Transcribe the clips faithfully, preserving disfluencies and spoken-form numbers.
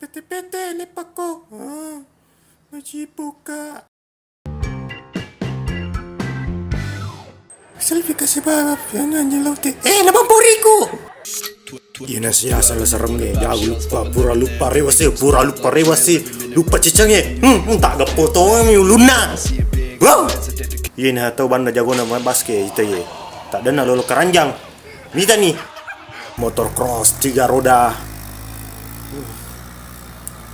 Tepete lepakko. Ah, macipuka. Selfie kasih balap, jangan nyelote. Eh, nabampuriku. Iyena siaseng serem e, jago lupa, pura lupa rewase, pura lupa rewase, lupa cicengnge. Hmm, hmm, tak gepo tongeng mi ulunna. Wow. Iyena tau banna jagona main basket ita ye. Tak denna lolo keranjang. Mita ni. Motor cross tiga roda.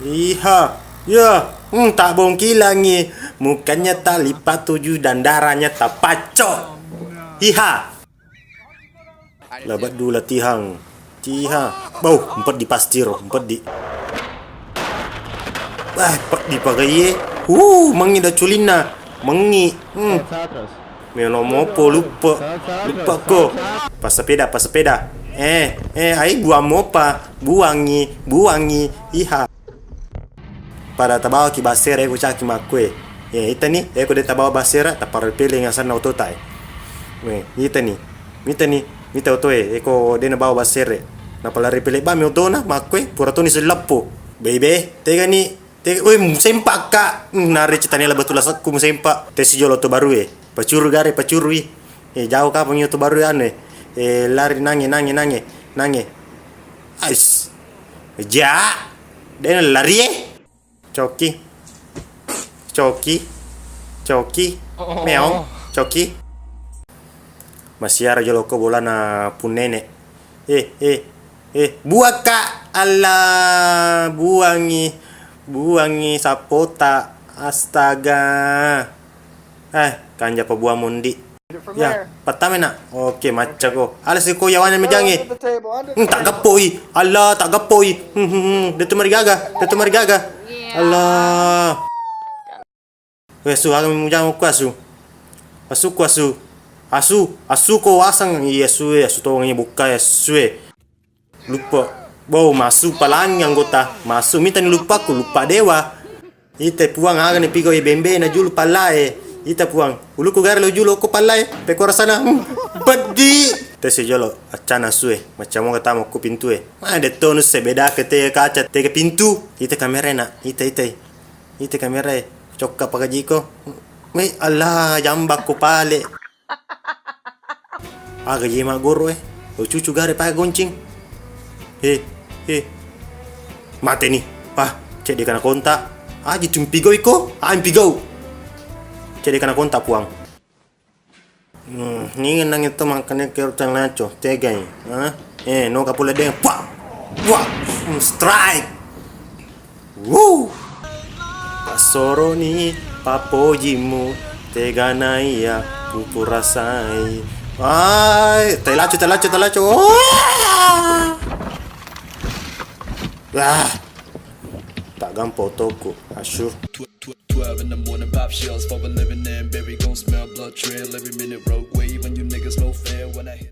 Iha. Ya, hmm, tak bongkilangi. Mukanya tak lipat tujuh dan darahnya tak pacok. Iha. Labaddu latihang. Tiha. Bau, empeddi pasti ro, empeddi. Wah, peddi pagaie. Uh, mengi da culinna. Mengi. Hmm. Melo mopo luppe. Luppe ko. Passepeda, passepeda. Eh, eh, ai buang mopa. Buangi, buangi. Iha. Pada tabawaki bassera, eko caki makkue. Eh, itani, eko de tabawa bassera, taparepele ngasanna otota e. Weh, itani. Mitani, mita otoe, eko de nabawa bassere. Napalari pele bami otona, makkue, pura toni selleppo. Bebe, tegani, tega, weh, musempa ka. Hmm, nare citani la betul asekku musempa. Tesi jolo oto barue. Pacuru gare, pacurui. Eh, jauh kapang oto barue anu e. Eh, lari nange, nange, nange, nange. Ais. Ja. De nalari e. Coki. Coki. Coki. Meong. Coki. Masiara joloko bolana punnene. Eh, eh, eh, buakka. Allah, buangi. Buangi sapota. Astaga. Eh, kanja pabuang mondi. Ya, pertama nak. Oke, macca ko. Ala siko yawana mejangi. Hmm, tak gapoi. Allah, tak gapoi. Hmm, hmm, hmm. Detu marigaga. Detu marigaga. Allah. Weh, asu, aga mujang ku asu. Asu ku asu. Asu, asu ko wasang. Iya, asu, eh, asu tongi bukka, asu, eh. Lupa. Bau, masuk palangi anggota. Masuk, mita ni lupaku, lupa dewa. Ite puang, aga ni pigau bembe na julu pallae. Ita puang. Uluku gare lo julu ko pallae. Pekora sana. Hmm. Peddi. Tesi jolo, accana sue. Macam mau ketama ku pintu e. Ma detto nu sebeda ke te kaca te ke pintu. Ite kamera na. Ite, ite. Ite kamera e. Cokka pakajiko. Wei, Allah, jambak ko pale. Aga je maggoro e. Lo cucu gare pae goncing. He, he. Mate ni. Ah, cedde kana konta. Aji tumpigau iko. Ah, impigau. Cedde kana konta puang. Hmm, ni nang itu makanya kero cang naco. Tegai. Ha? Eh, no kapula deng. Wah. Wah. Hmm, strike. Woo! Passoroni pappojimu, tegana iya kupurasai. Ai, tai laccu, tai laccu, tai laccu. Oh! Ah! Tak gampang otoku, asyur. Twelve in the morning, pop shells for a living, and baby gon' smell blood trail every minute. Rogue wave, and you niggas no fair when I hit.